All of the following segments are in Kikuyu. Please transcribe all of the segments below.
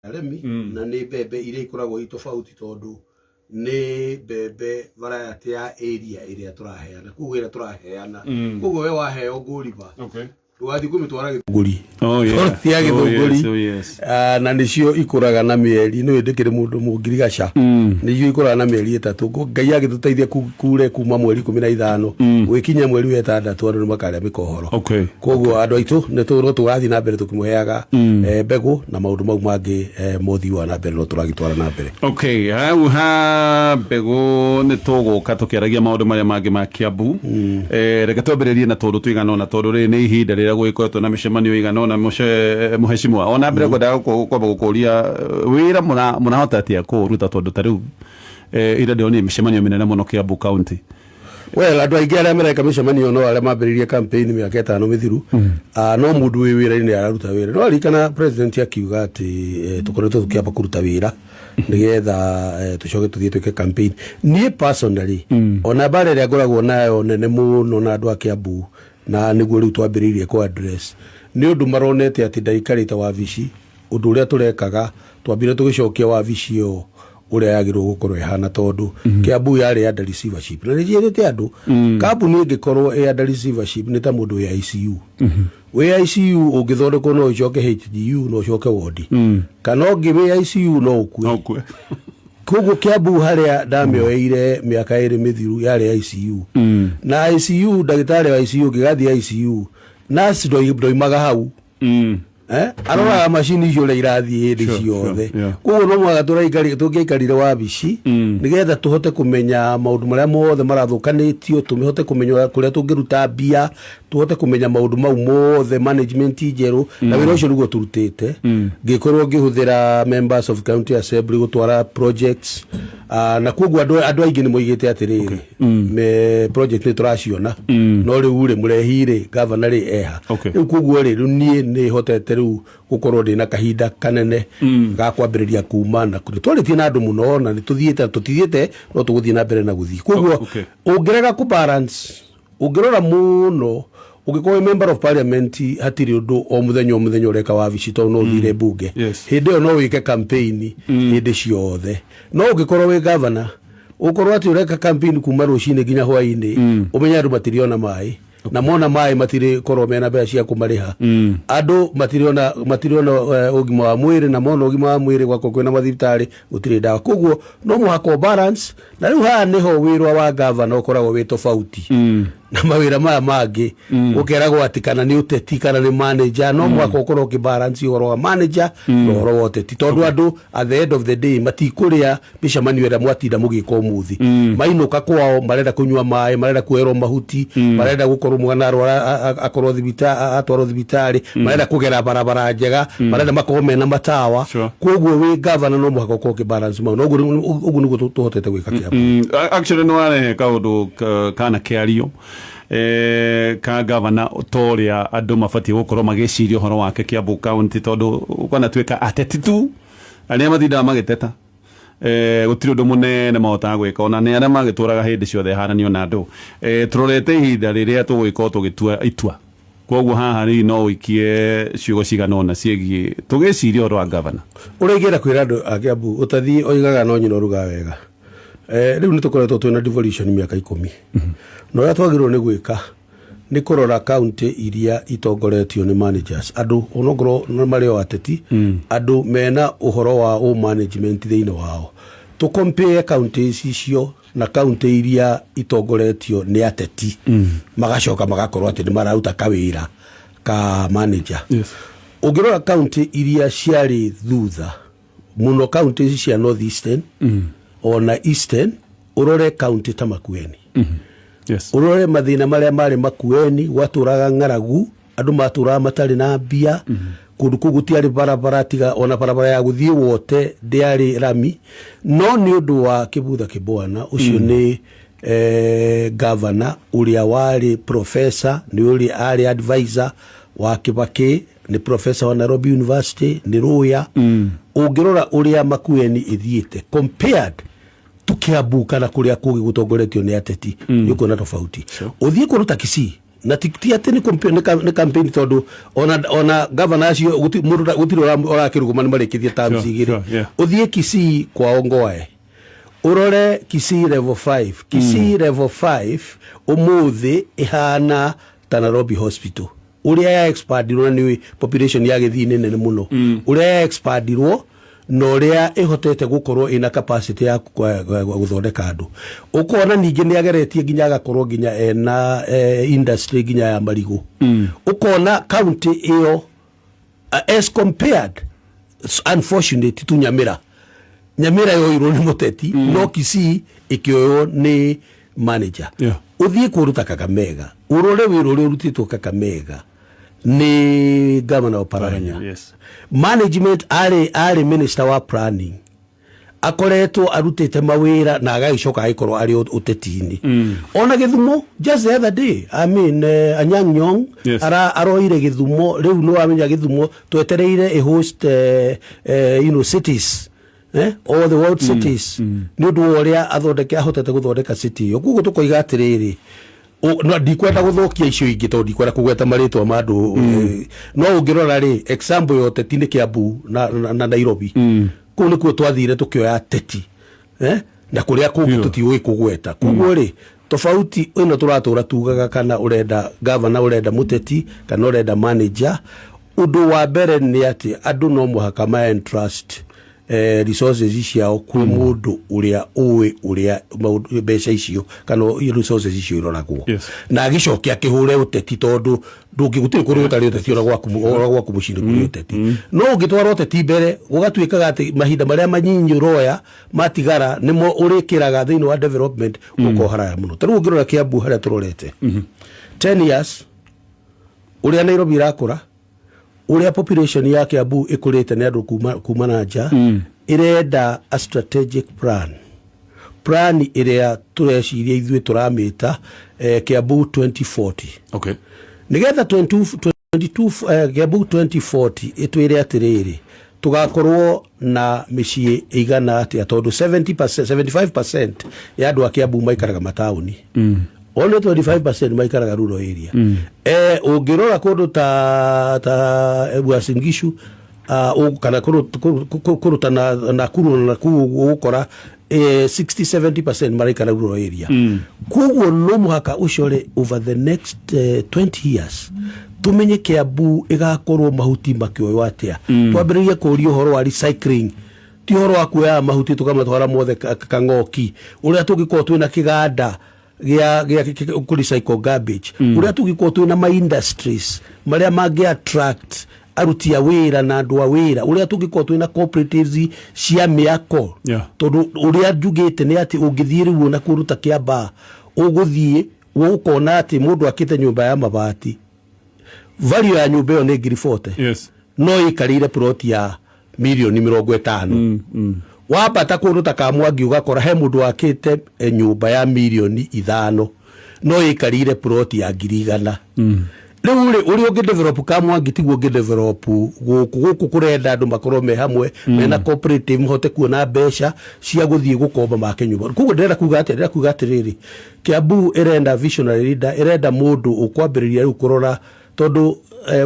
Arĩmi na nĩ mbembe iria ikoragwo i tofauti tondũ nĩ mbembe variety ya area ĩrĩa tũraheana, koguo ĩrĩa tũraheana, koguo we waheo ngũriba ndũgathiĩ kũmĩtwara Gĩthũngũri. Tondũ ya Gĩthũngũri. Ah, na nĩcio ikũraga na mĩeri, nĩ ndĩkĩrĩ mũndũ mũngirigaca, nĩcio ikũraga na mĩeri 3. Ngai agĩtũteithia kure kuma mweri 15 gwĩkinya mweri wa 6, andũ nĩ makarĩa mĩkohoro. Koguo andũ aitũ nĩ no tũrathiĩ na mbere tũkĩmũheaga mbegũ na maũndũ mau mangĩ, mothii wa na mbere no tũragĩtwara na mbere. Okay, hau ha mbegũ nĩ tũgũka tũkĩaragia maũndũ marĩa mangĩ ma Kiambu. Reke twambĩrĩrie na tũndũ tũigana ũna, tondũ rĩrĩ nĩ ihinda rĩrĩa gũgĩkoretwo na mĩcemanio ĩigana ũna. Mũhecimwa, ona mbere kwendaga kwamba gũkũria, wĩra mũrahota atĩa kũũruta, tondũ ta rĩu ira ndĩronire mĩcemanio mĩnene mũno Kiambu County? Well, andũ aingĩ arĩa mareka mĩcemanio no arĩa mambĩrĩirie campaign mĩaka 5 mĩthiru. Ah, no mũndũ wĩ wĩra-inĩ araruta wĩra. No aririkana president akiuga atĩ tũkoretwo tũkĩamba kũruta wĩra nĩgetha tũcoke tũthiĩ twĩke campaign. Niĩ personally, ona mbara ĩrĩa ngoragwo nayo nene mũno na andũ a Kiambu, na nĩguo rĩu twambĩrĩirie kũ address, nĩ ũndũ maronete atĩ ndaikarĩte wabici. Ũndũ ũrĩa tũrekaga, twambire tũgĩcokia wabici ĩyo ũrĩa yagĩrĩirwo gũkorwo ĩhana, tondũ Kiambu yarĩ under receivership, na nĩnjĩrĩte andũ, kambuni ĩngĩkorwo ĩ under receivership nĩ ta mũndũ wĩ ICU. Wĩ ICU ũngĩthondekwo no ũcoke HDU, no ũcoke wodi, kana ũngĩ wĩ ICU no ũkue. Koguo Kiambu harĩa ndamĩoeire mĩaka 2 mĩthiru yarĩ ICU, na ICU, ndagĩtarĩ wa ICU ũngĩgathiĩ ICU, nurse ndoimaga hau. Aroraga macini icio ũrĩa irathiĩ hĩndĩ ciothe. Koguo no mũhaka tũngĩaikarire wabici nĩgetha tũhote kũmenya maũndũ marĩa mothe marathũkanĩtio, tũhote kũmenya kũrĩa tũngĩruta mbia, tũhote kũmenya maũndũ mau mothe, management njerũ, na wĩra ũcio nĩguo tũrutĩte, ngĩkorwo ngĩhũthĩra members of county assembly gũtwara projects. Ah, na koguo andũ aingĩ nĩ moigĩte atĩrĩrĩ, me project nĩ tũraciona, no rĩu rĩ, mũrehi rĩ, gavana rĩ eha? Rĩu koguo rĩ, rĩu niĩ nĩ hotete rĩu gũkorwo ndĩ na kahinda kanene ga kwambĩrĩria kuma na nĩ twarĩtie na andũ mũno, na nĩ tũthiĩte, tũtithiĩte, no tũgũthiĩ na mbere na gũthiĩ. Koguo ũngĩrega kũ balance, ũngĩrora mũno, ũngĩkorwo wĩ member of parliament, hatirĩ ũndũ o mũthenya o mũthenya ũreka wabici, tondũ no ũthire mbunge. Hĩndĩ ĩyo no wĩke campaign hĩndĩ ciothe, no ũngĩkorwo wĩ governor, ũkorwo atĩ ũreka campaign kuma rũcinĩ nginya hwainĩ, ũmenye andũ matirĩona maĩ, na mona maĩ matirĩ korwo mena mbeca cia kũmarĩha. Andũ matirĩona ũgima wa mwĩrĩ, na mona ũgima wa mwĩrĩ gwakorwo kwĩna mathibitarĩ gũtirĩ ndawa. Koguo no mũhaka ũ balance, na rĩu haha nĩho wĩra wa gavana ũkoragwo wĩ tofauti na mawĩra maya mangĩ, ũkeragwo atĩ kana nĩ ũteti kana nĩ manager. No mũhaka ũkorwo ũkĩ balance ũhoro wa manager na ũhoro wa ũteti, tondũ andũ at the end of the day matikũrĩa mĩcemanio ĩrĩa mwatinda mũgĩka ũmũthĩ. Mainũka kwao marenda kũnyua maĩ, marenda kuoerwo mahuti, marenda gũkorwo mwana arwara akorwo atwarwo thibitarĩ, marenda kũgera barabara njega, marenda makorwo mena matawa. Koguo wĩ gavana no mũhaka ũkorwo ũkĩ balance mau, na ũguo nĩguo tũhotete gwĩka Kiambu. Actually nĩ warehe kaũndũ kana kĩario ka gavana ta ũrĩa andũ mabatiĩ gũkorwo magĩciria ũhoro wake Kiambu County, tondũ kwanatuĩka ateti tu arĩa matindaga magĩteta, gũtirĩ ũndũ mũnene mahotaga gwĩka, ona nĩ arĩa magĩtũraga hĩndĩ ciothe haranio na andũ. Tũrorete ihinda rĩrĩa tũgũgĩkorwo tũgĩtua itua, koguo haha rĩu no ũikie ciugo cigana ũna ciĩgiĩ tũgĩciria ũhoro wa gavana. Ũrĩa ingĩenda kwĩra andũ a Kiambu, ũtathiĩ oigaga no nyina ũrugaga wega. Rĩu nĩ tũkoretwo twĩna devolution mĩaka 10, na ũrĩa twagĩrĩirwo nĩ gwĩka nĩ kũrora county iria itongoretio nĩ managers, andũ onokorwo nĩ marĩ o ateti, andũ mena ũhoro wa ũ management thĩinĩ wao. Tũ compare county icio na county iria itongoretio nĩ ateti, magacoka magakorwo atĩ nĩ mararuta kawĩra ka manager. Ũngĩrora county iria ciarĩ thutha mũno, county ici cia North Eastern ona Eastern, ũrore county ta Makueni, ũrore mathĩna marĩa marĩ Makueni, gwatũraga ng'aragu, andũ matũraga matarĩ na mbia, kũndũ kũu gũtiarĩ barabara, tiga ona barabara ya gũthiĩ wote ndĩarĩ rami. No nĩ ũndũ wa Kĩbutha Kĩbwana ũcio, nĩ gavana ũrĩa warĩ professor, nĩ ũrĩa arĩ advisor wa Kibaki, nĩ professor wa Nairobi University, nĩ lawyer. Ũngĩrora ũrĩa Makueni ĩthiĩte compared to Kiambu kana kũrĩa kũngĩ gũtongoretio nĩ ateti, nĩ ũkuona tofauti. Ũthiĩ kũndũ ta Kisii. Na ti atĩ nĩ campaign, tondũ ona governor acio mũndũ gũtirĩ ũrakĩrũgama, nĩ marĩkĩtie terms igĩrĩ. Ũthiĩ Kisii kwao Ngoe, ũrore Kisii level 5. Kisii level 5 ũmũthĩ ĩhana ta Nairobi Hospital, ũrĩa ya expandirwo, na nĩ population ya gĩthii nĩ nene mũno, ũrĩa ya expandirwo na ũrĩa ĩhotete gũkorwo ĩna capacity ya gũthondeka andũ. Ũkona ningĩ nĩ ageretie nginya agakorwo nginya ena industry nginya ya marigũ. Ũkona county ĩyo, as compared, unfortunate tu Nyamira. Nyamira yoirwo nĩ mũteti, no Kisii ĩkĩoywo nĩ manager. Ũthiĩ kũndũ ta Kakamega, ũrore wĩra ũrĩa ũrutĩtwo Kakamega nĩ Governor Oparanya. Management, arĩ minister wa planning, akoretwo arutĩte mawĩra na agagĩcoka agĩkorwo arĩ ũteti-inĩ. Ona Gĩthumo, just the other day, I mean, Anyang' Nyong' aroire Gĩthumo. Rĩu nĩ wamenya Gĩthumo twetereire ĩ host cities, all the world cities, nĩ ũndũ wa ũrĩa athondeke ahotete gũthondeka city ĩyo. Koguo tũkoiga atĩrĩrĩ, no ndikwenda gũthũkia icio ingĩ tondũ ndikwenda kũgweta marĩtwa ma andũ, no ũngĩrora rĩ, example ya ũteti nĩ Kiambu na Nairobi. Kũu nĩkuo twathire tũkĩoya teti, na kũrĩa kũngĩ tũtiũĩ kũgweta. Koguo rĩ, tofauti ĩno tũratũra tugaga, kana ũrenda gavana, ũrenda mũteti, kana ũrenda manager, ũndũ wa mbere nĩ atĩ andũ no mũhaka ma entrust resources ciao kwĩ mũndũ ũrĩa ũĩ ũrĩa mbeca icio kana resources icio iroragwo, na agĩcoke akĩhũre ũteti, tondũ ndũngĩ gũtirĩ kũrĩ ũtarĩ ũteti, ona gwaku mũciĩ nĩ kũrĩ ũteti. No ũngĩtwara ũteti mbere, gũgatuĩkaga atĩ mahinda marĩa manyinyi ũroya matigara nĩmo ũrĩkĩraga thĩinĩ wa development, ũkorwo haraya mũno. Ta rĩu ũngĩrora Kiambu harĩa tũrorete 10 years, ũrĩa Nairobi ĩrakũra, ũrĩa population ya Kiambu ĩkũrĩte nĩ andũ kuma na nja, ĩrenda a strategic plan, plan ĩrĩa tũreciria ithuĩ tũramĩta Kiambu 2040, nĩgetha 22, 22, Kiambu 2040 ĩtwĩre atĩrĩrĩ, tũgakorwo na mĩciĩ ĩigana atĩa, tondũ 70%, 75% ya andũ a Kiambu maikaraga mataũni, only 25% maikaraga rural area. Ũngĩrora kũndũ ta Uasin Gishu, kana kũndũ ta Nakuru na Nakuru, ũgũkora 60 70% maraikara rural area. Koguo no mũhaka ũcore over the next 20 years, tumenye Kiambu ĩgakorwo mahuti makĩoywo atĩa. Twambĩrĩrie kũria ũhoro wa recycling, ti ũhoro wa kuoyaga mahuti tũkamatwara mothe kang'oki. Ũrĩa tũngĩkorwo twĩna kĩganda gĩa kũ recycle garbage, ũrĩa tũngĩkorwo twĩna ma industries marĩa mangĩ attract aruti a wĩra na andũ a wĩra, ũrĩa tũngĩkorwo twĩna cooperatives cia mĩako, tondũ ũrĩa njugĩte nĩ atĩ ũngĩthiĩ rĩu ona kũndũ ta Kĩambaa, ũgũthiĩ ũkona atĩ mũndũ akĩte nyũmba ya mabati, value ya nyũmba ĩyo nĩ 40,000, no ĩkarĩire plot ya mirioni 50. Wambata kũndũ ta Kamwangi, ũgakora he mũndũ wakĩte nyũmba ya mirioni 5, no ĩkarĩire plot ya 100,000. Rĩu rĩ, ũrĩa ũngĩ develop Kamwangi tiguo ũngĩ develop gũkũ. Gũkũ kũrenda andũ makorwo me hamwe, mena cooperative, mahote kuona mbeca cia gũthiĩ gũkomba make nyũmba. Koguo ndĩrenda kuga atĩa? Ndĩrenda kuga atĩrĩrĩ, Kiambu ĩrenda visionary leader, ĩrenda mũndũ ũkwambĩrĩria rĩu kũrora, tondũ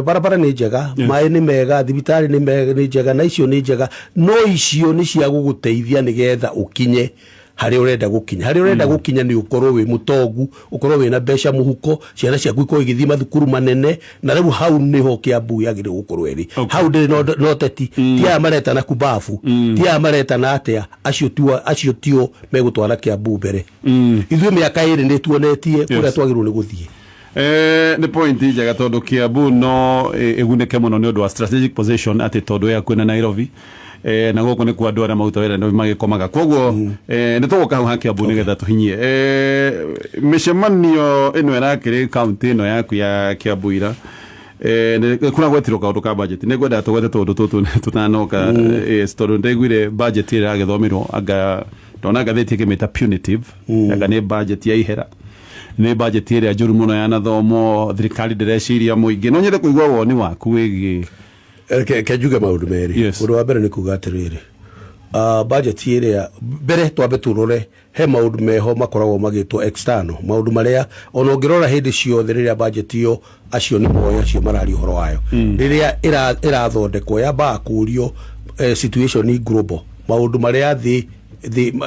barabara nĩ njega, maĩ nĩ mega, thibitarĩ nĩ njega, na icio nĩ njega, no icio nĩ cia gũgũteithia nĩgetha ũkinye harĩa ũrenda gũkinya. Harĩa ũrenda gũkinya nĩ ũkorwo wĩ mũtongu, ũkorwo wĩna mbeca mũhuko, ciana ciaku ikorwo igĩthiĩ mathukuru manene, na rĩu hau nĩho Kiambu yagĩrĩirwo gũkorwo ĩrĩ. Hau ndĩrĩ no teti, ti aya maretana kubabu, ti aya maretana atĩa, acio tio megũtwara Kiambu mbere. Ithuĩ mĩaka 2 nĩ tuonetie kũrĩa twagĩrĩirwo nĩ gũthiĩ. Nĩ point njega, tondũ Kiambu no ĩgunĩke mũno nĩ ũndũ wa strategic position, atĩ tondũ ĩ hakuhĩ na Nairobi, na gũkũ nĩkuo andũ arĩa maruta wĩra Nairobi magĩkomaga. Koguo nĩ tũgũka hau ha Kiambu nĩgetha tũhinyie mĩcemanio ĩno ĩrakĩrĩ kaunti ĩno yaku ya Kiambu ira. Kũragwetirwo kaũndũ ka budget, nĩ ngwendaga tũgwete tũndũ tũtũ tũtanoka. Yes, tondũ ndaiguire budget ĩrĩa ĩragĩthomirwo, anga ndona ngathĩti ĩkĩmĩta punitive, anga nĩ budget ya ihera, nĩ budget ĩrĩa njũru mũno yanathomwo, thirikari ndĩreciria mũingĩ. No nyende kũigua woni waku wĩgiĩ Ke njuge maũndũ merĩ. Ũndũ wa mbere nĩ kuga atĩrĩrĩ, Budget ĩrĩa mbere twambe tũrore he maũndũ meho makoragwo magĩtwo external, maũndũ marĩa ona ũngĩrora hĩndĩ ciothe rĩrĩa budget ĩyo, acio nĩ moĩ, acio mararia ũhoro wayo, rĩrĩa ĩrathondekwo yambaga kũrio situation global, maũndũ marĩa thĩ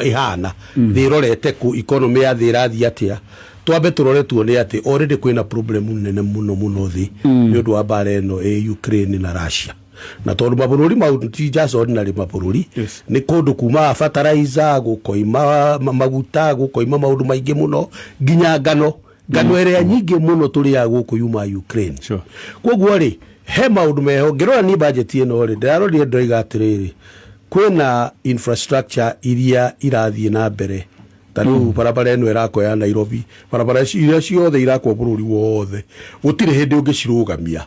ĩhana, thĩ ĩrorete kũ, economy ya thĩ ĩrathiĩ atĩa. Twambe tũrore tuone atĩ already kwĩna problem nene mũno mũno thĩ nĩ ũndũ wa mbara ĩno ĩ Ukraine na Russia, na tondũ mabũrũri mau ti just ordinary mabũrũri, nĩ kũndũ kumaga fertilizer, gũkoima maguta, gũkoima maũndũ maingĩ mũno, nginya ngano ĩrĩa nyingĩ mũno tũrĩaga gũkũ yuma Ukraine. Koguo rĩ, he maũndũ meho. Ngĩrora niĩ budget ĩno rĩ, ndĩrarorire ndĩroiga atĩrĩrĩ, kwĩna infrastructure iria irathiĩ na mbere, ta rĩu barabara ĩno ĩrakwo ya Nairobi, barabara iria ciothe irakwo bũrũri wothe, gũtirĩ hĩndĩ ũngĩcirũgamia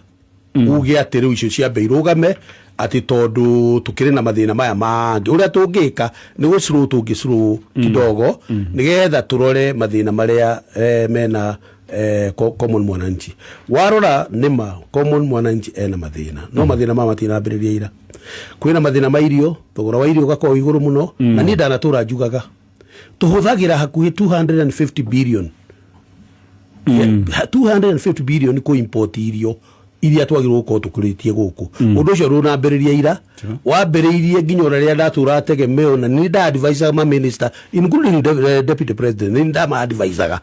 uge atĩ rĩu icio ciambe irũgame atĩ tondũ tũkĩrĩ na mathĩna maya mangĩ. Ũrĩa tũngĩka nĩ gũcirũ tũngĩcirũ kidogo nĩgetha tũrore mathĩna marĩa mena common mwananchi. Warora nĩma common mwananchi ena mathĩna, no mathĩna maya matinambĩrĩria ira. Kwĩna mathĩna ma irio, thogora wa irio ũgakorwo igũrũ mũno, na niĩ ndanatũra njugaga tũhũthagĩra hakuhĩ 250 billion, 250 billion kũ import irio iria twagĩrĩirwo gũkorwo tũkũrĩtie gũkũ. Ũndũ ũcio ndũnambĩrĩria ira, wambĩrĩirie nginya ona rĩrĩa ndatũraga tegemeo, na nĩ nda-advisaga ma minister including deputy president, nĩ ndama-advisaga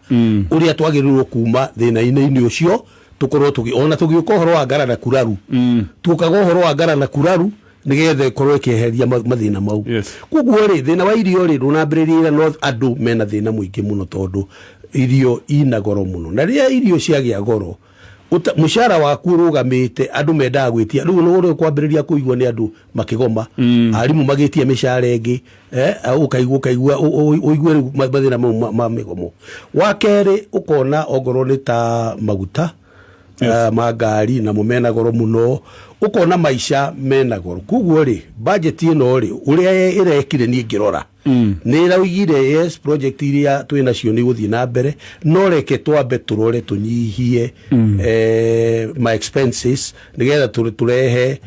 ũrĩa twagĩrĩirwo kuma thĩna-inĩ ũcio, tũkorwo tũgĩ ona tũgĩũka ũhoro wa ngara na kuraru, tukaga ũhoro wa ngara na kuraru nĩgetha ĩkorwo ĩkĩeheria mathĩna mau. Koguo rĩ, thĩna wa irio rĩ, ndũnambĩrĩria ira, no andũ mena thĩna mũingĩ mũno tondũ irio ina goro mũno, na rĩrĩa irio ciagĩa goro, mũcara waku ũrũgamĩte, andũ mendaga gwĩtia. Rĩu nĩ ũrĩ kwambĩrĩria kũigua nĩ andũ makĩgoma, arimũ magĩtia mĩcara ĩngĩ, ũkaigua ũigue rĩu mathĩna mau ma mĩgomo. Wa kerĩ, ũkona ongorwo nĩ ta maguta ma ngari namo mena goro mũno, ũkona maica mena goro. Koguo rĩ, budget ĩno rĩ, ũrĩa ĩrekire niĩ ngĩrora nĩ ĩraugire yes, project iria twĩ nacio nĩ gũthiĩ na mbere, no reke twambe tũrore tũnyihie ma expenses nĩgetha tũrehe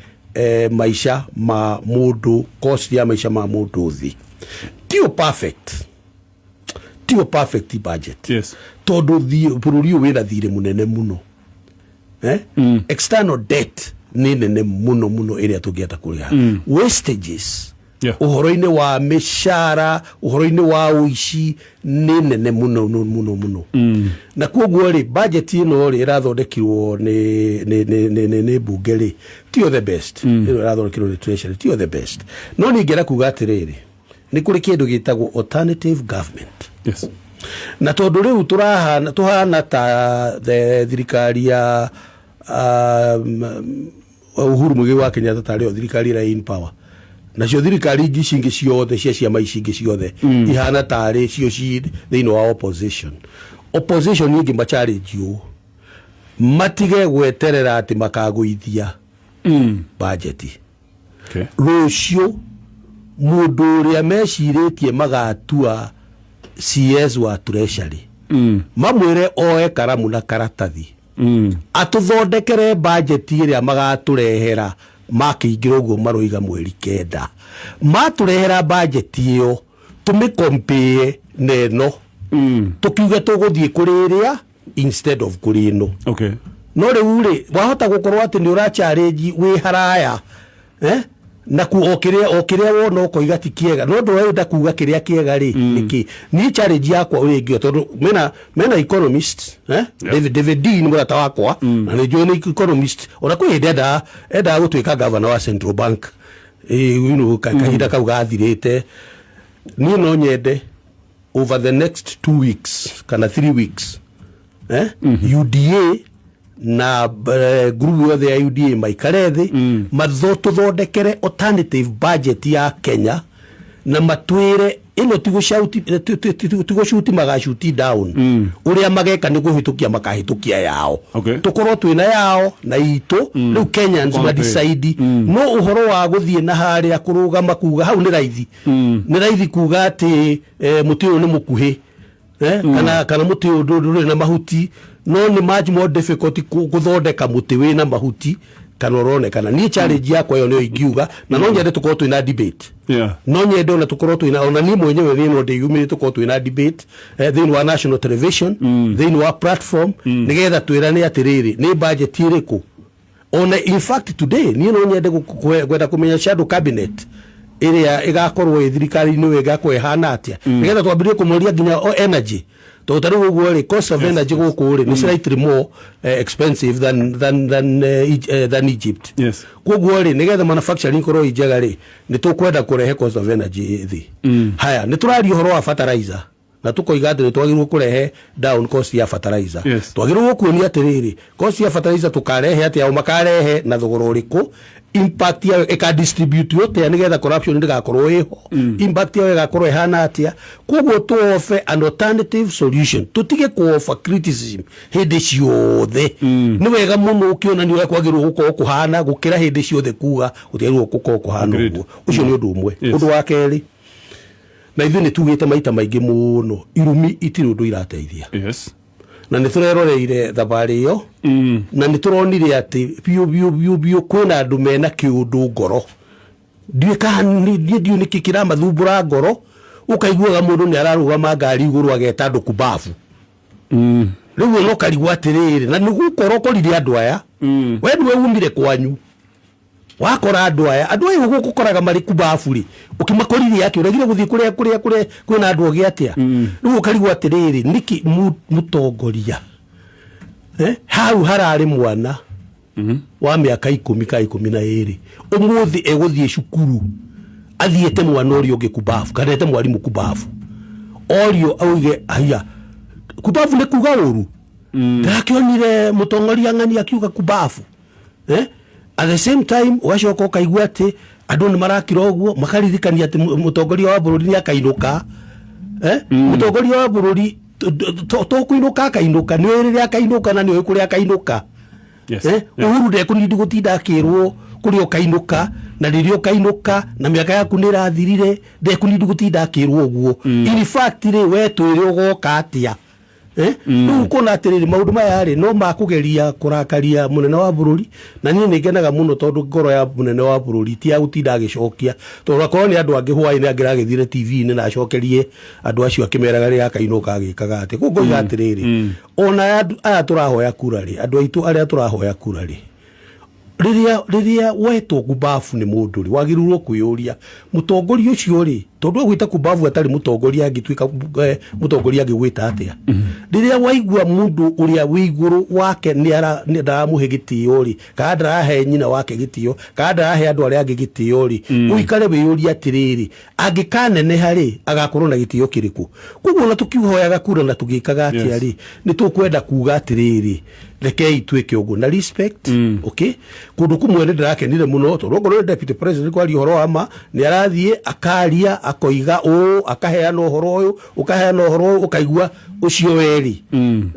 maica ma mũndũ, cost ya maica ma mũndũ thĩ. Tio perfect, tio perfect budget, tondũ bũrũri ũyũ wĩna thirĩ mũnene mũno, eh? External debt nĩ nene mũno mũno ĩrĩa tũngĩhota kũrĩha. Wastages ũhoro-inĩ wa mĩcara, ũhoro-inĩ wa ũici nĩ nene mũno mũno mũno mũno. Na koguo rĩ, budget ĩno rĩ ĩrathondekirwo nĩ mbunge rĩ, tiyo the best. Ĩno ĩrathondekirwo nĩ treasury tiyo the best, no niĩ ngĩenda kuga atĩrĩrĩ, nĩ kũrĩ kĩndũ gĩtagwo alternative government. Na tondũ rĩu tũrahana tũhana ta the thirikari ya Uhuru Muigai wa Kenyatta, tarĩ o thirikari ĩrĩa in power, nacio thirikari ingĩ ici ingĩ ciothe cia ciama ici ingĩ ciothe ihana tarĩ cio ci thĩinĩ wa opposition. Opposition ingĩ ma challenge ũũ matige gweterera atĩ makagũithia budget. Rũciũ mũndũ ũrĩa mecirĩtie magatua CS wa treasury, mamwĩre oe karamu na karatathi, atũthondekere bajeti ĩrĩa magatũrehera makĩingĩra ũguo maroiga mweri 9. Matũrehera bajeti ĩyo, tũmĩkompĩe na ĩno, tũkiuge tũgũthiĩ kũrĩ ĩrĩa instead of kũrĩ ĩno. No rĩu rĩ, wahota gũkorwo atĩ nĩ ũra challenge wĩ haraya, eh? Na ku o kĩrĩa wona ũkoiga ti kĩega, no ndũrenda kuga kĩrĩa kĩega rĩ nĩkĩ. Niĩ challenge yakwa ũrĩa ingĩoya, tondũ mena economist, eh? David Dean mũrata wakwa, na nĩ njũĩ nĩ economist, ona kwĩ hĩndĩ endaga gũtuĩka governor wa central bank, kahinda kau gathirĩte. Niĩ no nyende over the next 2 weeks kana 3 weeks, eh? UDA na group yothe ya UDA maikare thĩ, tũthondekere alternative budget ya Kenya, na matwĩre ĩno ti gũcuti magacuti down. Ũrĩa mageka nĩ kũhĩtũkia makahĩtũkia yao. Tũkorwo twĩna yao na itũ, rĩu Kenyans On ma decide. No ũhoro wa gũthiĩ na harĩa kũrũgama kuga hau nĩ raithi, nĩ raithi kuga atĩ mũtĩ ũyũ nĩ mũkuhĩ, kana mũtĩ ũyũ ndũrĩ na mahuti, no nĩ much more difficult gũthondeka mũtĩ wĩna mahuti. Kana ũronekana niĩ challenge yakwa ĩyo nĩyo ingiuga, na no nyende tũkorwo twĩna debate. No nyende ona tũkorwo twĩna, ona niĩ mwenyewe niĩ no ndĩyumĩrie tũkorwo twĩna debate thĩinĩ wa national television, thĩinĩ wa platform, nĩgetha twĩrane atĩrĩrĩ, nĩ budget ĩrĩkũ. Ona in fact today niĩ no nyende kwenda kũmenya shadow cabinet ĩrĩa ĩgakorwo ĩ thirikari-inĩ ĩyo ĩgakorwo ĩhana atĩa, nĩgetha twambĩrĩrie kũmoria nginya o energy, tondũ ta rĩu ũguo rĩ, cost of energy gũkũ rĩ nĩ slightly more expensive than Egypt. Koguo rĩ, nĩgetha manufacturing ikorwo ĩ njega rĩ, nĩ tũkwenda kũrehe cost of energy thĩ. Haya, nĩ tũraria ũhoro wa fertilizer na tũkoiga atĩ nĩ twagĩrĩirwo kũrehe down cost ya fertilizer. Twagĩrĩirwo kuonia atĩrĩrĩ, cost ya fertilizer tũkarehe atĩa, o makarehe na thogora ũrĩkũ, impact yayo ĩkadistribute atĩa nĩgetha corruption ndĩgakorwo ĩho, impact yayo ĩgakorwo ĩhana atĩa. Koguo tũ offer an alternative solution, tũtige kũ offer criticism hĩndĩ ciothe. Nĩ wega mũno ũkĩonania ũrĩa kwagĩrĩirwo gũkorwo kũhana gũkĩra hĩndĩ ciothe kuga gũtiagĩrĩirwo gũkorwo kũhana. Ũguo ũcio nĩ ũndũ ũmwe. Ũndũ wa kerĩ, na ithuĩ nĩ tugĩte maita maingĩ mũno, irumi itirĩ ũndũ irateithia. Na nĩ tũreroreire thabarĩ ĩyo, na nĩ tũronire atĩ biũ biũ biũ biũ kwĩna andũ mena kĩũndũ ngoro. Ndiũĩ kana niĩ ndiũĩ nĩkĩ kĩramathumbũra ngoro. Ũkaiguaga mũndũ nĩ ararũgama ngari igũrũ ageta andũ kumbabu. Rĩu ona ũkarigwo atĩrĩrĩ, na nĩ gũkorwo ũkorire andũ aya, we nĩwe umire kwanyu wakora andũ aya, andũ aya ũguo ũkoraga marĩ kumbabu rĩ, ũkĩmakorire atĩ ũregire gũthiĩ kũrĩa kwĩna andũ ogĩ atĩa. Rĩu ũkarigwo atĩrĩrĩ, nĩkĩ mũtongoria hau hararĩ mwana wa mĩaka 10 ka 12 ũmũthĩ egũthiĩ cukuru athiĩte mwana ũrĩa ũngĩ kumbabu kana ete mwarimũ kumbabu, orio auge aya kumbabu nĩ kuga ũru. Ndĩrakĩonire mũtongoria ng'ani akiuga kumbabu. At the same time ũgacoka ũkaigua atĩ andũ nĩ marakira ũguo makaririkania atĩ mũtongoria wa bũrũri nĩ akainũka. Mũtongoria wa bũrũri tũkũinũka akainũka, nĩ ũĩ rĩrĩa akainũka na nĩ ũĩ kũrĩa akainũka. Uhuru ndekũnindi gũtinda akĩrwo kũrĩa ũkainũka na rĩrĩa ũkainũka na mĩaka yaku nĩ ĩrathirire, ndekũnindi gũtinda akĩrwo ũguo. In fact rĩ, we twĩre ũgoka atĩa. Rĩu ũkona atĩrĩrĩ, maũndũ maya rĩ no makũgeria kũrakaria mũnene wa bũrũri, na niĩ nĩ ngenaga mũno tondũ ngoro ya mũnene wa bũrũri ti ya gũtinda agĩcokia, tondũ akorwo nĩ andũ angĩ hwaĩ-inĩ angĩragĩthire TV-inĩ na acokerie andũ acio akĩmeraga rĩrĩa akainũka agĩkaga atĩ. Koguo ngoiga atĩrĩrĩ, ona aya tũrahoya kura rĩ, andũ aitũ arĩa tũrahoya kura rĩ, rĩrĩa wetwo kumbabu nĩ mũndũ rĩ, wagĩrĩirwo kwĩyũria mũtongoria ũcio rĩ, tondũ agwĩta kumbabu atarĩ mũtongoria angĩtuĩka mũtongoria angĩgwĩta atĩa? Rĩrĩa waigua mũndũ ũrĩa wĩ igũrũ wake nĩ ndaramũhe gĩtĩo rĩ, kana ndarahe nyina wake gĩtĩo, kana ndarahe andũ arĩa angĩ gĩtĩo rĩ, ũikare wĩyũrie atĩrĩrĩ, angĩkaneneha rĩ, agakorwo na gĩtĩo kĩrĩkũ? Koguo ona tũkihoyaga kura na tũgĩkaga atĩa rĩ, nĩ tũkwenda kuga atĩrĩrĩ, rekei twĩke ũguo na respect. Okay, kũndũ kũmwe nĩ ndĩrakenire mũno tondũ okorwo nĩ deputy president kwaria ũhoro wa ma, nĩ arathiĩ akaria akoiga ũũ, akaheana ũhoro ũyũ, ũkaheana ũhoro ũyũ, ũkaigua ũcio werĩ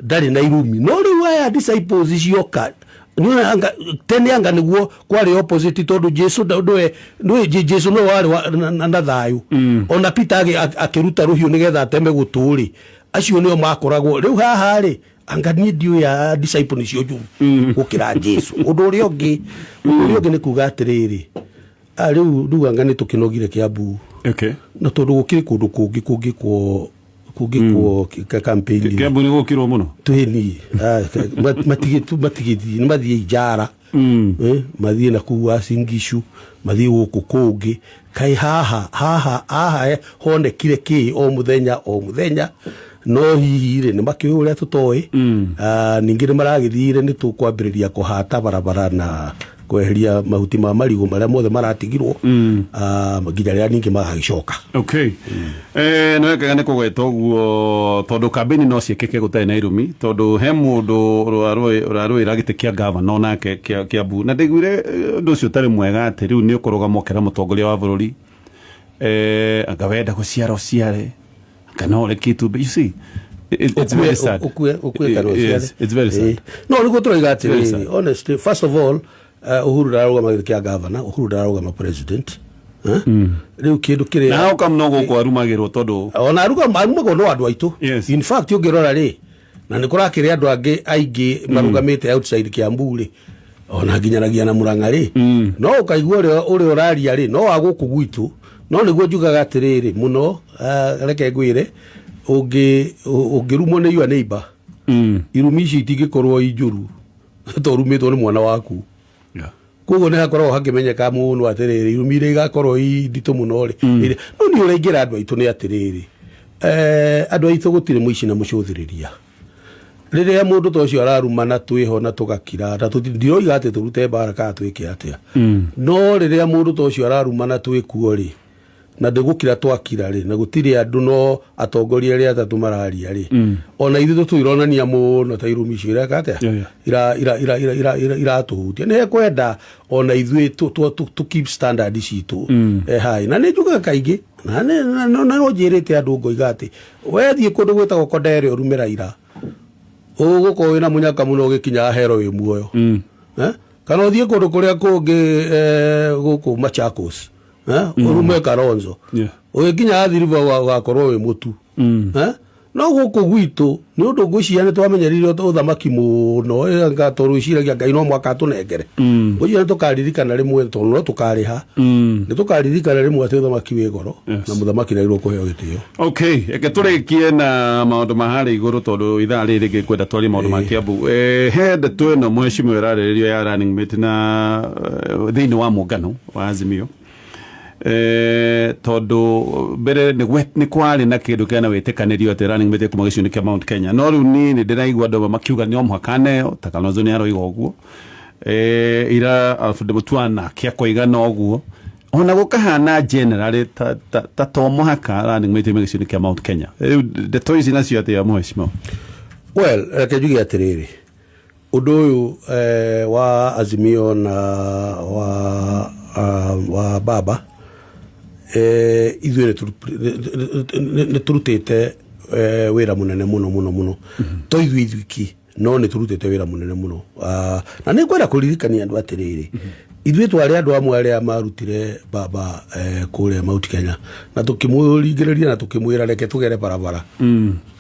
ndarĩ na irumi. No rĩu aya disciples cioka nĩwona tene anga nĩguo kwarĩ opposite, tondũ Jesu nĩwe Jesu nĩwe warĩ na thayũ. Ona Peter akĩruta rũhiũ nĩgetha ateme gũtũ rĩ, acio nĩo makoragwo rĩu haha rĩ, anga niĩ ndiũĩ a disciple nĩcio njũru gũkĩra Jesu. Ũndũ ũrĩa ũngĩ nĩ kuga atĩrĩrĩ, rĩu anga nĩ tũkĩnogire Kiambu, na tondũ gũkĩrĩ kũndũ kũngĩ kũngĩkwo campaign. Kiambu nĩ gũkirwo mũno. Twĩni matigĩthiĩ nĩ mathiĩ Ijara, mathiĩ na kũu Uasin Gishu, mathiĩ gũkũ kũngĩ. Kaĩ haha honekire kĩ o mũthenya o mũthenya? No hihi rĩ, nĩ makĩũĩ ũrĩa tũtoĩ. Ningĩ nĩ maragĩthire nĩ tũkwambĩrĩria kũhata barabara na kweheria mahuti ma marigũ marĩa mothe maratigirwo, nginya rĩrĩa ningĩ magagĩcoka. Okay, nĩ wekaga nĩ kũgweta ũguo tondũ kambĩini no ciĩkĩke gũtarĩ na irumi, tondũ he mũndũ ũrarũĩra gĩtĩ kĩa gavana onake kĩa Kiambu, na ndaiguire ũndũ ũcio ũtarĩ mwega atĩ rĩu nĩ ũkũrũgama ũkera mũtongoria wa bũrũri anga wenda gũciara ũciare kana ũreke itumbĩ. You see, it's very sad. Ukue kana ũciare. Yes, it's very sad. No nĩguo tũroiga Very sad. atĩrĩrĩ, honestly, first of all, Uhuru ndararũgama gĩtĩ kĩa gavana, Uhuru ndararũgama president. Rĩu kĩndũ kĩrĩa Na hau kam no gũkũ arumagĩrwo tondũ ona arumagwo no andũ aitũ. In fact ũngĩrora rĩ, na nĩ kũrakĩrĩ andũ angĩ aingĩ marũgamĩte outside Kiambu rĩ, Ona nginyanagia na Murang'a rĩ, no ũkaigua ũrĩa ũraria rĩ, no wa gũkũ gwitũ. No nĩguo njugaga atĩrĩrĩ mũno, reke ngwĩre, ũngĩrumwo nĩ your neighbor, irumi ici itingĩkorwo i njũru to ũrumĩtwo nĩ mwana waku. Koguo nĩ hakoragwo hakĩmenyeka mũno atĩrĩrĩ, irumi iria igakorwo i nditũ mũno rĩ, no niĩ ũrĩa ingĩra andũ aitũ nĩ atĩrĩrĩ, andũ aitũ, gũtirĩ mũici na mũcũthĩrĩria. Rĩrĩa mũndũ ta ũcio ararumana, twĩho na tũgakira, na ndiroiga atĩ tũrute mbara kana twĩke atĩa, no rĩrĩa mũndũ ta ũcio ararumana twĩkuo rĩ, na ndĩgũkira twakira rĩ, na gũtirĩ andũ no atongoria arĩa atatũ mararia rĩ, ona ithuĩ tũtũironania mũno ta irumi icio ireka atĩa, iratũhutia. Nĩ hekwenda ona ithuĩ tũ keep standard citũ high. Na nĩ njugaga kaingĩ, na no njĩrĩte andũ ngoiga atĩ wethiĩ kũndũ gwĩtagwo Kondere ũrume Raila, ũgũkorwo wĩna mũnyaka mũno ũgĩkinya hero wĩ muoyo. Eh? Kana ũthiĩ kũndũ kũrĩa kũngĩ, gũkũ Machakos, ũrume Kalonzo, ũgĩkinya Athi River ũgakorwo wĩ mũtu. Eh? No gũkũ gwitũ nĩ ũndũ ngwĩciria nĩ twamenyerire ũthamaki mũno, anga tondũ gwĩciragia Ngai no mwaka atũnengere. Ngwĩciria nĩ tũkaririkana rĩmwe, tondũ no tũkarĩha, nĩ tũkaririkana rĩmwe atĩ ũthamaki wĩ goro na mũthamaki nĩ agĩrĩirwo kũheo gĩtĩo. Okay, reke tũrĩkie na maũndũ ma harĩa igũrũ, tondũ ithaa rĩrĩ rĩngĩ ngwenda twarie maũndũ ma Kiambu. He ndeto ĩno, mheshimiwa, ĩrarĩrĩrio ya running mate na thĩinĩ wa mũngano wa Azimio, tondũ mbere nĩ kwarĩ na kĩndũ kĩana wĩtĩkanĩrio atĩ running mate kuma gĩcigo-inĩ kĩa Mount Kenya, no rĩu niĩ nĩ ndĩraigua andũ amwe makiuga nĩ o mũhaka aneo, ta Kalonzo nĩ aroiga ũguo, ira Alfred Mutua kĩakoiga na ũguo, ona gũkahana generally ta to mũhaka running mate yume gĩcigo-inĩ kĩa Mount Kenya. Rĩu ndeto ici nacio atĩa, mheshimiwa? Well, reke njuge atĩrĩrĩ, ũndũ ũyũ wa Azimio na wa baba, ithuĩ nĩ tũrutĩte wĩra mũnene mũno mũno mũno, to ithuĩ ithuiki, no nĩ tũrutĩte wĩra mũnene mũno. Na nĩ ngwenda kũririkania andũ atĩrĩrĩ, ithuĩ twarĩ andũ amwe arĩa marutire baba kũrĩa Mount Kenya, na tũkĩmũringĩrĩria na tũkĩmwĩra, reke tũgere barabara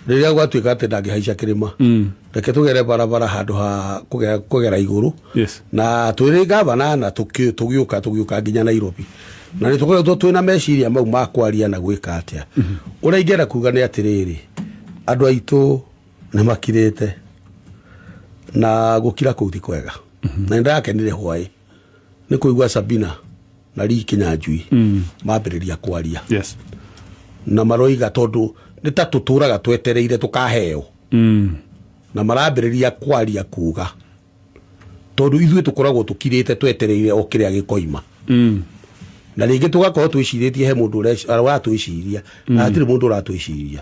rĩrĩa gwatuĩka atĩ ndangĩhaica kĩrĩma, reke tũgere barabara handũ ha kũgera igũrũ. Na twĩrĩ gavana na tũgĩũka nginya Nairobi, na nĩ tũkoretwo twĩna meciria mau ma kwaria na gwĩka atĩa. Ũrĩa ingĩenda kuga nĩ atĩrĩrĩ, andũ aitũ nĩ makirĩte, na gũkira kũu ti kwega. Na nĩ ndakenire hwaĩ nĩ kũigua Sabina na Lee Kinyanjui mambĩrĩria kwaria, na maroiga tondũ nĩ ta tũtũraga twetereire tũkaheo, na marambĩrĩria kwaria kuga tondũ ithuĩ tũkoragwo tũkirĩte twetereire o kĩrĩa gĩkoima, na rĩngĩ tũgakorwo twĩcirĩtie he mũndũ ũratwĩciria, na hatirĩ mũndũ ũratwĩciria.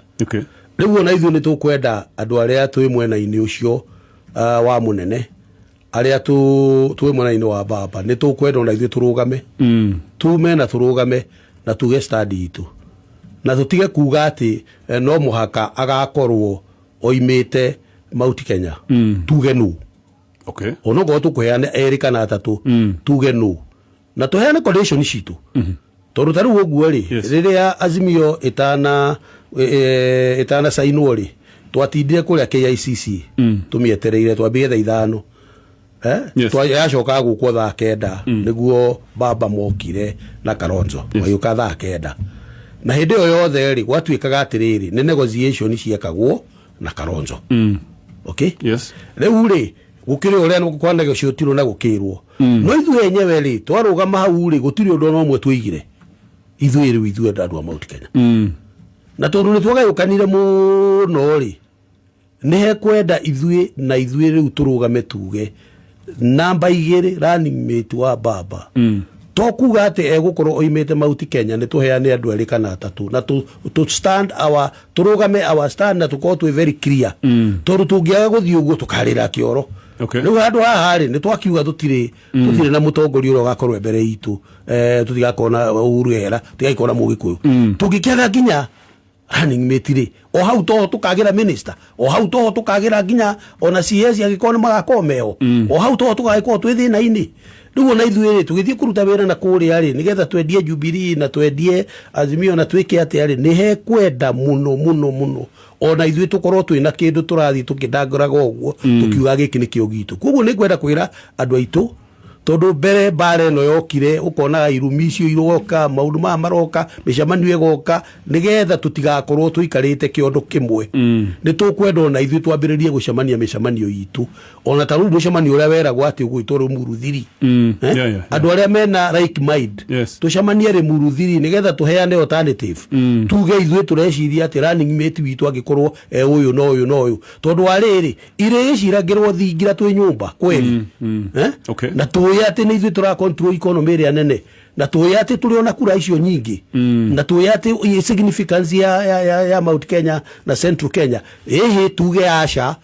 Rĩu ona ithuĩ nĩ tũkwenda andũ arĩa twĩ mwena-inĩ ũcio wa mũnene, arĩa twĩ mwena-inĩ wa baba, nĩ tũkwenda ona ithuĩ tũrũgame, tume na tũrũgame na tuge stand itũ, na tũtige kuga atĩ no mũhaka agakorwo oimĩte Mount Kenya. Tuge nũ, onokorwo tũkũheana erĩ kana atatũ, tuge nũ na tũheane condition citũ, tondũ ta rĩu ũguo rĩ, rĩrĩa Azimio ĩtana cainwo rĩ, twatindire kũrĩa KICC tũmĩetereire, twambire thaa 5. Eh? Yacokaga gũkwo thaa 9, nĩguo baba mokire na Kalonzo, magĩũka thaa 9. Na hĩndĩ ĩyo yothe rĩ, gwatuĩkaga atĩrĩrĩ, nĩ negotiation ciekagwo na Kalonzo. Okay? Yes. Rĩu rĩ, gũkĩrĩ ũrĩa kwa negotiatirwo na gũkĩrwo, no ithuĩ enyewe rĩ, twarũgama hau rĩ, gũtirĩ ũndũ ona ũmwe twoigire ithuĩ rĩu, ithuĩ andũ a Mount Kenya. Na tondũ nĩ twagayũkanire mũno rĩ, nĩ hekwenda ithuĩ na ithuĩ rĩu tũrũgame tuge namba 2 running mate wa baba, to kuga atĩ egũkorwo oimĩte Mount Kenya. Nĩ tũheane andũ erĩ kana atatũ na tũ stand our, tũrũgame our stand, na tũkorwo twĩ very clear, tondũ tũngĩaga gũthiĩ ũguo tũkarĩra kĩoro. Rĩu handũ haha rĩ, nĩ twakiuga tũtirĩ na mũtongoria ũrĩa ũgakorwo e mbere itũ, tũtigakorwo na Uhuru ehera, tũtigakorwo na Mũgĩkũyũ. Tũngĩkĩaga nginya running mate rĩ, o hau toho tũkagĩra minister, o hau toho tũkagĩra nginya ona CS angĩkorwo nĩ magakorwo meho, o hau toho tũgagĩkorwo twĩ thĩna-inĩ. Rĩu ona ithuĩ rĩ, tũgĩthiĩ kũruta wĩra na kũrĩa rĩ, nĩgetha twendie Jubilee na twendie Azimio na twĩke atĩa rĩ, nĩ hekwenda mũno mũno mũno ona ithuĩ tũkorwo twĩna kĩndũ tũrathiĩ tũkĩndangoraga ũguo, tũkiuga gĩkĩ nĩkĩo gitũ. Koguo nĩ ngwenda kwĩra andũ aitũ Tondu mbere mbara ĩno yokire, ũkonaga irumi icio iroka, maũndũ maya maroka, mĩcemanio ĩgoka, nĩgetha tũtigakorwo tũikarĩte kĩondo kĩmwe. Nĩ tũkwenda ona ithuĩ twambĩrĩrie gũcemania mĩcemanio itũ, ona ta rĩu mũcemanio ũrĩa weragwo atĩ ũgwĩtwo Rĩmuru thiri. Eh? Andũ arĩa mena like mind, tũcemanie Rĩmuru thiri nĩgetha tũheane alternative, tuge ithuĩ tũreciria atĩ running mate witũ angĩkorwo e ũyũ na ũyũ na ũyũ, tondũ wa rĩrĩ irĩgĩciragĩrwo thingira twĩ nyũmba kweli. Eh? Na tũĩ atĩ nĩ ithuĩ tũra control economy ĩrĩa nene, na tũĩ atĩ tũrĩ ona kura icio nyingĩ, na tũĩ atĩ significance ya Mount Kenya na Central Kenya. Ĩhĩ, tuge aca,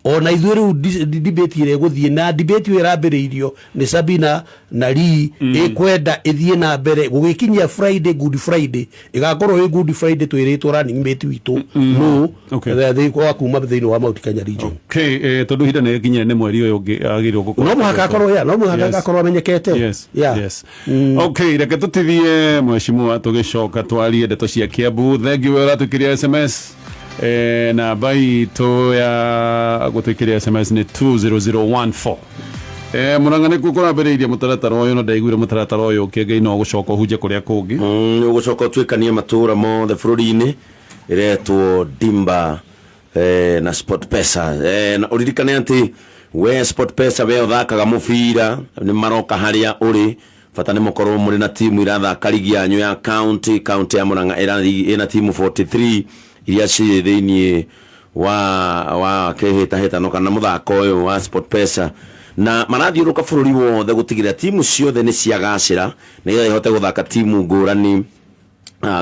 ona ithuĩ rĩu debate ĩrĩa ĩgũthiĩ na debate ĩyo ĩrambĩrĩirio nĩ Sabina na Lee ĩkwenda ĩthiĩ na mbere gũgĩkinyia Friday, Good Friday ĩgakorwo ĩ Good Friday twĩrĩtwo running mate witũ no wa kuma thĩinĩ wa Mount Kenya region. Okay, tondu ihinda nĩ rĩkinyire, nĩ mweri ũyũ ũngĩ agĩrĩirwo gũkorwo. No mũhaka akorwo, ya, no mũhaka agakorwo amenyekete. Yes. Okay, reke tũtithie, mheshimiwa, tũgĩcoka twarie ndeto cia Kiambu. Thank you we ũratũikĩria SMS. Namba itũ ya gũtũikĩria SMS nĩ 20014. Mũrang'a nĩkuo kũrambĩrĩirie mũtaratara ũyũ, no ndaiguire mũtaratara ũyũ kĩngĩ no gũcoka ũhunje kũrĩa kũngĩ. Nĩ ũgũcoka ũtuĩkanie matũra mothe bũrũri-inĩ, ĩretwo Dimba na Sport Pesa. Na ũririkane atĩ we Sport Pesa, we ũthakaga mũbira, nĩ maroka harĩa ũrĩ. Bata nĩ mũkorwo mũrĩ na timu irathaka ligi yanyu ya county. County ya Murang'a ĩna timu 43 iria cirĩ thĩiniĩ wa kĩhĩtahĩtano kana mũthako ũyũ wa Sport Pesa, na marathiũrũka bũrũri wothe gũtigĩrĩra timu ciothe nĩ ciagacĩra nĩgetha ihote gũthaka timu ngũrani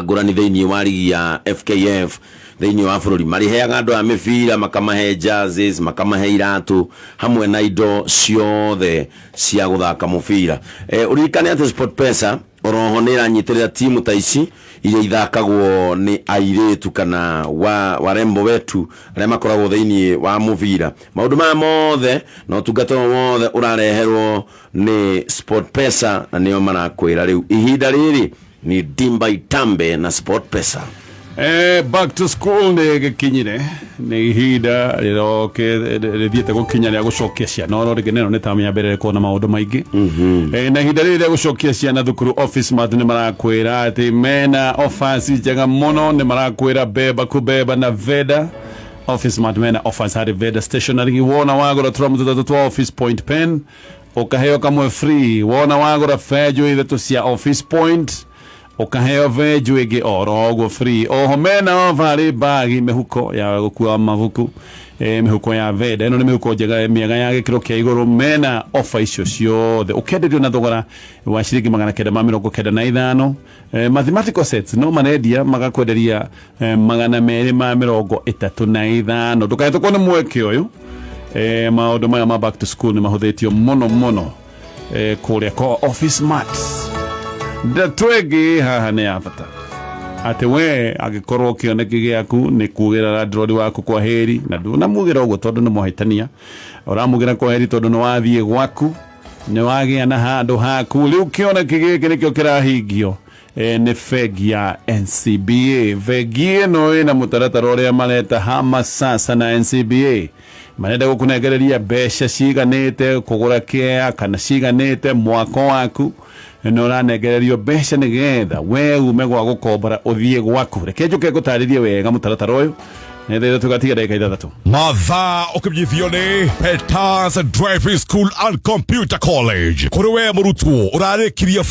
ngũrani thĩinĩ wa ligi ya FKF thĩinĩ wa bũrũri. Marĩheaga andũ a mĩbira, makamahe jerseys, makamahe iratũ hamwe na indo ciothe cia gũthaka mũbira. Ũririkane atĩ Sport Pesa oroho nĩ ĩranyitĩrĩra timu ta ici iria ithakagwo nĩ airĩtu kana wa warembo wetu arĩa makoragwo thĩinĩ wa mũbira. Maũndũ maya mothe na ũtungata ũyũ wothe ũrareherwo nĩ Sport Pesa, na nĩo marakwĩra rĩu ihinda rĩrĩ ni Dimba Itambe na Sport Pesa. Back to school nĩ gĩkinyire, nĩ ihinda rĩroke rĩthiĩte gũkinya rĩa gũcokia ciana oro rĩngĩ. Neno nĩ tamu ya mbere rĩkorwo na maũndũ maingĩ. Na ihinda rĩrĩ rĩa gũcokia ciana thukuru, Office Mart nĩ marakwĩra atĩ mena offers njega mũno. Nĩ marakwĩra beba kubeba na Veda. Office Mart mena offers harĩ Veda Stationery. Wona wagũra tũramu tũtatũ twa Office Point pen, ũkaheo kamwe free. Wona wagũra benjũ ithatũ cia Office Point, ũkaheo benjũ ĩngĩ oro ũguo free. Oho mena ofa harĩ bagi, mĩhuko ya gũkua mabuku, mĩhuko ya Veda. Ĩno nĩ mĩhuko njega mĩega ya gĩkĩro kĩa igũrũ. Mena ofa icio ciothe ũkĩenderio na thogora wa ciringi 995. Mathematical sets no marendia, magakwenderia 235. Ndũkahĩtũkwo nĩ mweke ũyũ. Maũndũ maya ma back to school nĩ mahũthĩtio mũno mũno kũrĩa kwa Office Mart. Ndeto ĩngĩ haha nĩ ya bata, atĩ we angĩkorwo kĩoneki gĩaku nĩ kugĩra landlord waku kwa heri, na ndũnamugĩra ũguo tondũ nĩ mwahĩtania, ũramugĩra kwa heri tondũ nĩ wathiĩ gwaku, nĩ wagĩa na handũ haku. Rĩu kĩoneki gĩkĩ nĩkĩo kĩrahingio nĩ bengi ya NCBA. Bengi ĩno ĩna mũtaratara ũrĩa mareta Hama Sasa na NCBA. Marenda gũkũnengereria mbeca ciganĩte kũgũra kĩa kana ciganĩte mwako waku, nĩ ũranengererio mbeca nĩgetha we ume gwa gũkombora ũthiĩ gwaku. Reke njũke ngũtarĩrie wega mũtaratara ũyũ nĩthaitha tũgatiga ndagĩka 6. Mathaa ũkĩmenyithio nĩ Peters Driving School and Computer College, kũrĩ we mũrutwo ũrarĩkirie.